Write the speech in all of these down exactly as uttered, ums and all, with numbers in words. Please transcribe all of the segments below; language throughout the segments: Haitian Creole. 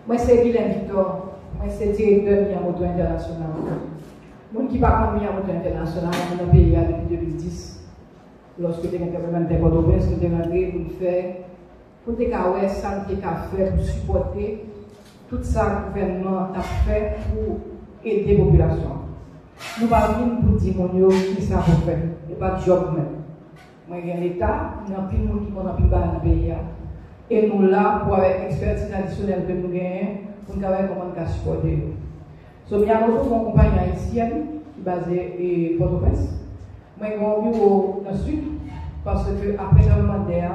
Mwen se Guylain Victor, mwen se direktè Miyamoto Entènasyonal. Moun ki pa konn Miyamoto Entènasyonal, nou nan peyi a depi de mil dis. Lòske te gen tranblemanntè Pòtoprens, nou te rantre pou n fè, pou n te ka wè sa n te ka fè pou sipòte tout sa gouvènman an t ap fè pou ede popilasyon an. Nou pa vin pou di moun yo kisa pou fè. E pa djòb mwen. Mwen gen Leta, gen anpil moun ki konn anpil bagay nan peyi a. E nou la pou, avèk ekspètiz adisyonèl ke nou genyen, pou n ka wè kòman n ka sipòte yo. So, Miyamoto se yon konpayi ayisyèn ki baze e Pòtoprens. Mwen gen yon biwo nan Sid, paske apre tranblemanntè a,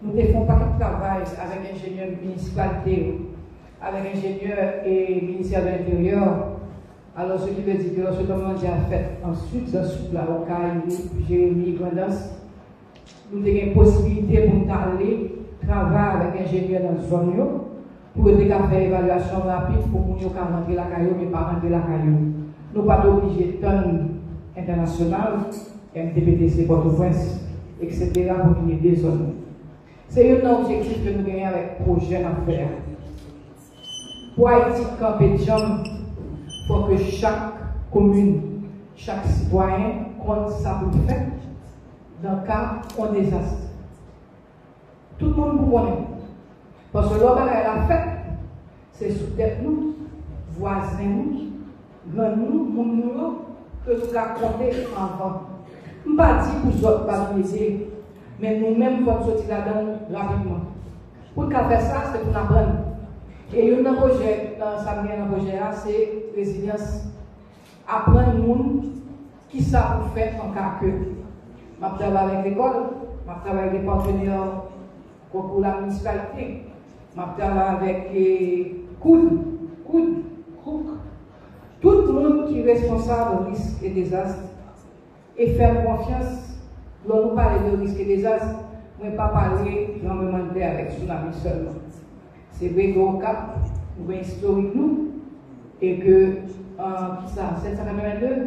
nou te fè yon pakèt travay avèk enjenyè minisipalite yo, avèk enjenyè e ministè de Lenteryè, alò, se ki vle di ke lòske tranblemanntè a fèt an Sid, nan Sid la, Okay, Jeremi, Grandans, nou te gen posibilite pou n t ale travay avèk enjenyè nan zòn yo, pou yo te ka fè evalyasyon rapid pou moun yo ka rantre lakay yo, men pa rantre lakay yo. Nou pa t oblije tann entènasyonal, M T P T C Pòtoprens, etsetera, pou vin ede zòn yo. Se youn nan objektif ke nou genyen avèk pwojè n ap fè a. Pou Ayiti kanpe djanm, fò ke chak komin, chak sitwayen konn sa pou l fè nan ka yon dezas. Tout moun pou konnen. Paske lè yon bagay la fèt, se sou tèt nou, vwazen nou, grann nou, moun nou yo, ke nou ka konte anvan. M pa di pou zòt pa vin ede, men nou menm fò n soti ladan l rapidman. Pou n ka fè sa, se pou n aprann. E youn nan pwojè, nan sa m gen nan pwojè a, se rezilyans. Aprann moun kisa pou fè an ka ke. M ap travay avèk lekòl, m ap travay avèk patnè konkou la minisipalite, m ap travay avèk eh, koud, koud, kouk. Tout moun ki responsab risk e dezas e fè m konfyans. Lè nou pale de risk e dezas, mwen pa pale tranblemanntè avèk tsunami sèlman. Se vre ke Okap, nou gen istorik nou, e ke, an, kisa, sèt san katrevenndez,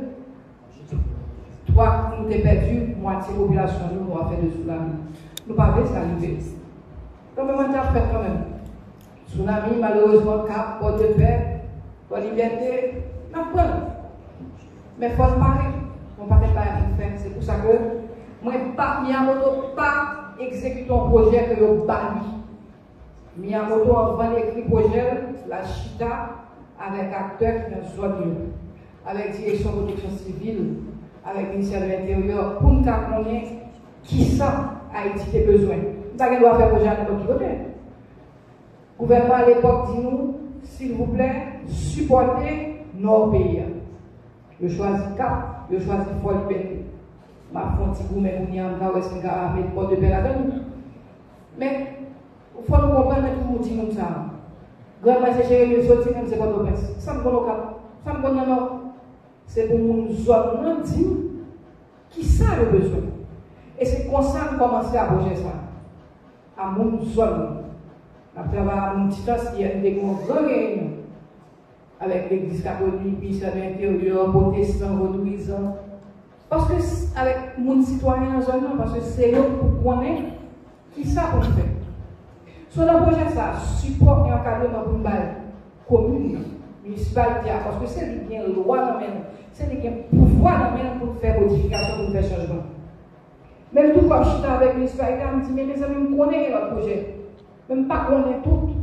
twa, nou te pèdi mwatye popilasyon nou nan afè de tsunami. Nou pa vle sa rive. Tranblemanntè ap fèt kanmenm. Tsunami, malerezman, Kap, Pòdepè, Fòlibète, n ap pran l. Men fò n pare. Gon pakèt bagay pou n fè. Se pou sa ke mwen pa, Miyamoto pa egzekite yon pwojè ke yo ba li. Miyamoto, anvan l ekri pwojè l, l al chita avèk aktè ki nan zòn yo, avèk Direksyon Pwoteksyon Sivil, avèk Ministè de Lenteryè, pou n ka konnen kisa Ayiti te bezwen. Nou pa gen dwa fè pwojè a nenpòt ki kote. Gouvènman alepòk di nou, silvouplè, sipòte nò peyi a. Yo chwazi Kap, yo chwazi Fòlibète. M ap fè yon ti goumen kounye a, m ka wè si m ka met Pòdepè ladan l. Men, fò nou konprann, mwen toujou di moun sa a. Grann mwen se Jeremi, soti menm se Pòtoprens. Sa m konn Okap, sa m konn nan Nò. Se pou moun zòn nan di m kisa yo bezwen. E se konsa n kòmanse apwoche sa a moun zòn nan. N ap travay ak moun Titans, yè n te gen yon gran reyinyon avèk legliz katolik, misyon de lenteryè, pwotestan, vodouyizan. Paske s- avèk moun sitwayen nan zòn nan, paske se yo k pou konnen kisa pou n fè. So nan pwojè sa a, sipò e ankadreman pou n bay komin nan, minisipalite a, paske se li k gen lwa nan men l, se li k gen pouvwa nan men l pou l fè modifikasyon, pou l fè chanjman. Men l toujou ap chita avèk minisipalite a, m di, men mezanmi, m konnen gen lòt pwojè. Men m pa konnen tout.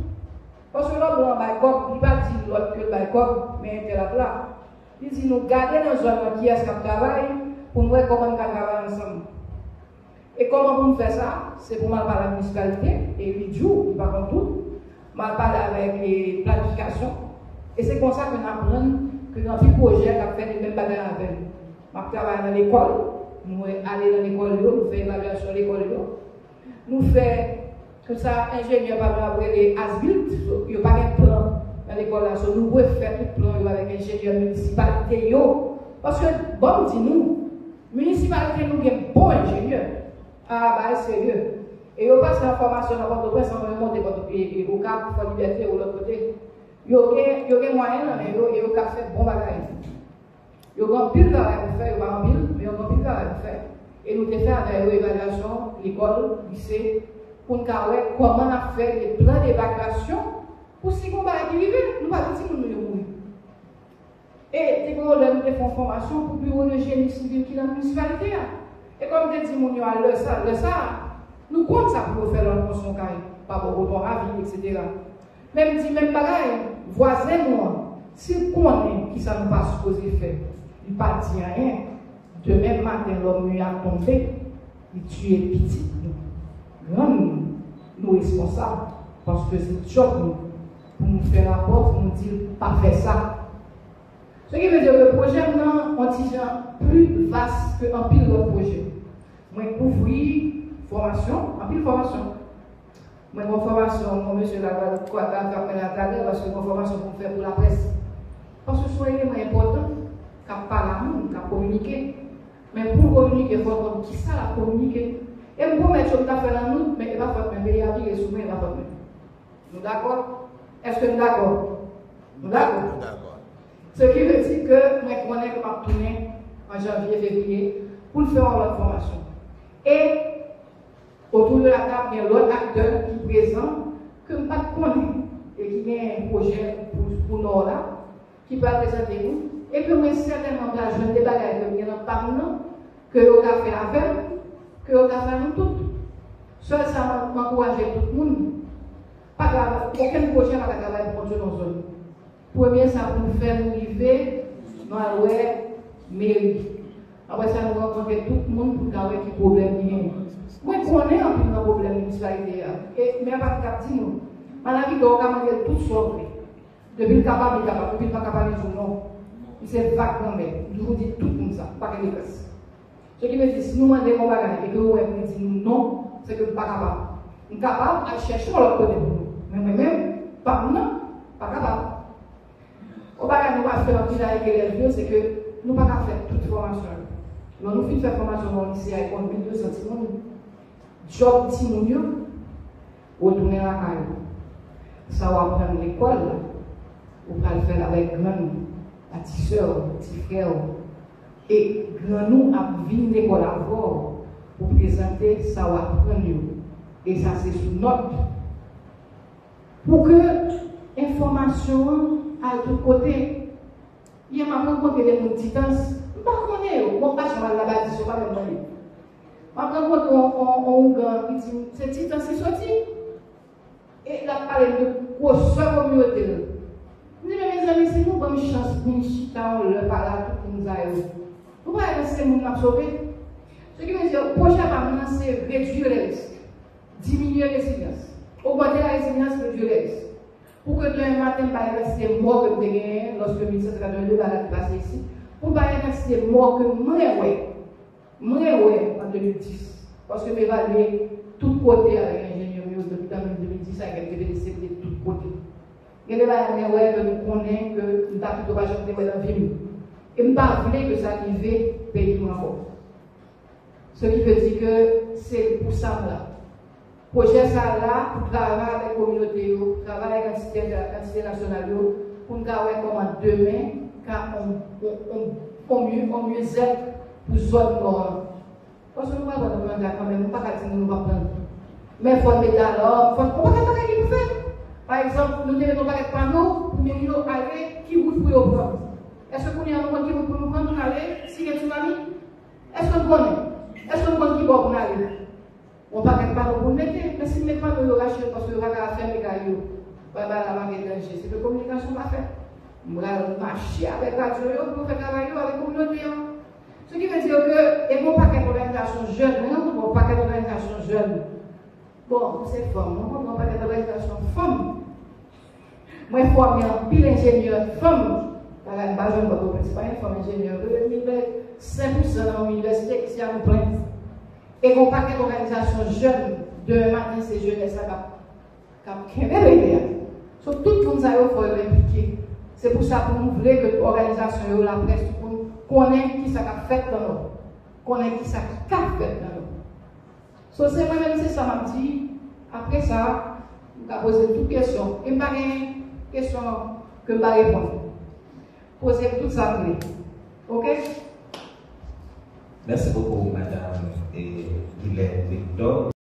Paske lòt blan bay kòb, li pa di lòt ke l bay kòb, men entèl ap la. Li di nou gade nan zòn nan kiyès k ap travay, pou n wè kòman n ka travay ansanm. E kòman pou m fè sa? Se pou m al pale ak minisipalite, e li di w, li pa konn tout. M al pale avèk e, planifikasyon. E se konsa ke n aprann ke gen anpil pwojè k ap fè menm bagay avè l. M ap travay nan lekòl, nou ale nan lekòl yo, nou fè evalyasyon lekòl yo. Nou fè, konsa, enjenyè pa vle ap rele as-built, so, yo pa gen plan nan lekòl la, so nou refè tout plan yo avèk enjenyè minisipalite yo. Paske, ban m di nou, minisipalite nou gen bon enjenyè. A, bagay serye. E yo pase an fòmasyon nan Pòtoprens, anvan yo monte Pòtoprens, e, e, Okap, Fòlibète, ou lòt kote. Yo gen, yo gen mwayen nan men yo, e yo ka fè bon bagay. Yo gen anpil travay pou fè, yo pa anpil, men yo gen anpil travay pou fè. E nou te fè avè yo evalyasyon lekòl, lise, Pou n ka wè kòman n ap fè de plan devakyasyon pou si gon bagay ki rive, nou pa vle timoun nou yo mouri. E te gen yon lè nou te fè yon fòmasyon pou biwo de jeni sivil ki nan minisipalite a. E kòm te di moun yo a lè sa, lè sa, nou konn sa pou yo fè lè w ap konstwi yon kay, pa bò kote yon ravin, etsetera. Men m di menm bagay, vwazen nou an, si l konnen kisa nou pa sipoze fè, li pa di anyen, demen maten lòm li a tonbe, li tiye pitit nou, grann nou, nou responsab, paske se djòb nou pou nou fè rapò, pou nou di l pa fè sa. Se ki vle di ke pwojè m nan yon ti jan pli vas ke anpil lòt pwojè. Mwen kouvri fòmasyon, anpil fòmasyon. Mwen gen yon fòmasyon, yon mesye la, la, la, la, la, la, la, paske gen yon fòmasyon pou m fè pou laprès. Paske se yon eleman enpòtan, k ap pale a moun, k ap kominike. Men pou l kominike, fò l konn kisa l ap kominike. E m pwomèt yo m t ap fè l an out, men e pa fòt mwen, peyi a vire sou mwen, e pa fòt mwen. Nou dakò? Èske nou dakò? Nou dakò? Nou dakò. Se ki vle di ke mwen konnen ke m ap tounen an janvye, fevriye, pou n fè yon lòt fòmasyon. E, otou de la tab, gen lòt aktè ki prezan, ke m pa t konnen, e ki gen pwojè pou, pou Nò la, ki pral prezante nou, e ke mwen sètènman pral jwenn de bagay ke m gen nan pa m nan, ke yo ka fè avè m, ke yo ka fè nou tout. Sèl sa, m, m ankouraje tout moun, pa travay, okenn pwojè pa ka travay pou kont yo nan zòn. Premye sa pou nou fè, nou rive, nou al wè meri. Apre sa, nou rankontre tout moun pou n ka wè ki pwoblèm ki genyen. Mwen konnen anpil nan pwoblèm minisipalite a. E mè a pa t ap di nou. Manavi, ou ka mande l tout sa w vle. Depi l kapab, li kapab. Depi l pa kapab, li di w non. Li se vag granmè. M toujou di tout moun sa. Pa gen lekras. Se ki vle di, si nou mande m yon bagay e ke ou wè m di nou non, se ke m pa kapab. M kapab al chèche yon lòt kote pou nou. Men mwen menm, pa m nan, pa kapab. Yon bagay nou pa fè anpil avèk elèv yo, se ke nou pa ka fè tout fòmasyon yo. Lè nou fin fè fòmasyon nan yon lise a, e konn mil de san timoun, djòb timoun yo, retounen lakay ou. Sa w aprann lekòl la, ou pral fè l avèk grann ou, a ti sè w, ti frè w. E grann ou ap vin lekòl avè w pou prezante sa w aprann yo. E sa se sou nòt. Pou ke enfòmasyon an al tout kote. Yè m ap rankontre de moun Titans, m pa konnen yo. Bon, m pa janm al Labadis, yo pa menm konnen. M ap rankontre yon, yon, yon ougan ki di m, se Titans li soti. E l ap pale m de gwosè kominote l. M di, men mezanmi, si nou ban m chans pou m chita yon lè pale ak tout moun sa yo, nou pa wè se moun n ap sove? Se ki vle di, pwojè pa m nan, se redwi le risk, diminye rezilyans, ogmante la rezilyans, redwi le risk. Pou ke demen maten, m pa gen kantite mò ke m te genyen lòske mil nèf san katrevende, bagay ki pase isit, pou m pa gen kantite mò ke mwen wè, mwen wè an de mil dis. Paske m evalye tout kote avèk enjenyè m yo, depi an de mil dis a, ke m te vin enspekte tout kote. Gen de bagay mwen wè ke m konnen ke m ta pito pa janm te wè nan vi m. E m pa vle ke sa rive peyi m ankò. Se ki vle di ke se pou sa m la. Pwojè sa a la pou travay avèk kominote yo, travay avèk antite, antite nasyonal yo, pou n ka wè kòman demen ka on, on, on, on mye, on myezèt pou zòn nò an. Paske nou pral pran nan planta kanmenm, nou pa ka di nou nou p ap pran. Men fò n mete alò, fò n, on pakèt bagay ki pou fèt. Pa egzanp, nou te mete on pakèt pano pou moun yo ale, ki wout pou yo pran. Èske kounye a nou konn ki wout pou nou pran pou n ale, si gen tsunami? Èske n konnen? Èske n konn ki bò pou n ale? Yon pakèt pano pou n mete, men si n met pano yo rache l paske yo pa ka fèmen kay yo, bay bagay la manke danje. Se ke kominikasyon pa fèt. M pral mache avèk radyo yo pou yo fè travay yo avèk kominote an. Se ki vle di ke e gen yon pakèt òganizasyon jèn, mwen rankontre yon pakèt òganizasyon jèn. Bon, mwen se fanm, mwen rankontre yon pakèt òganizasyon fanm. Mwen fòme anpil enjenyè fanm. Bagay m pa jwenn bò Pòtoprens, pa gen fanm enjenyè vre, men m gen senk pou san nan yon inivèsite ki se a nou plen. E gen yon pakèt òganizasyon jèn, demen maten se jenès la k ap, k ap kenbe peyi a. So, tout moun sa yo fò yo enplike. Se pou sa pou nou vle ke òganizasyon yo, laprès, tout moun konnen kisa k ap fèt nan Nò. Konnen kisa ki ka fèt nan Nò. So, se mwen menm, se sa m ap di. Apre sa, m ka poze tout kesyon. E m pa gen kesyon ke m pa reponn. Poze m tout sa m vle. Oke? Merci beaucoup, Madame, eh, Guylaine Victor.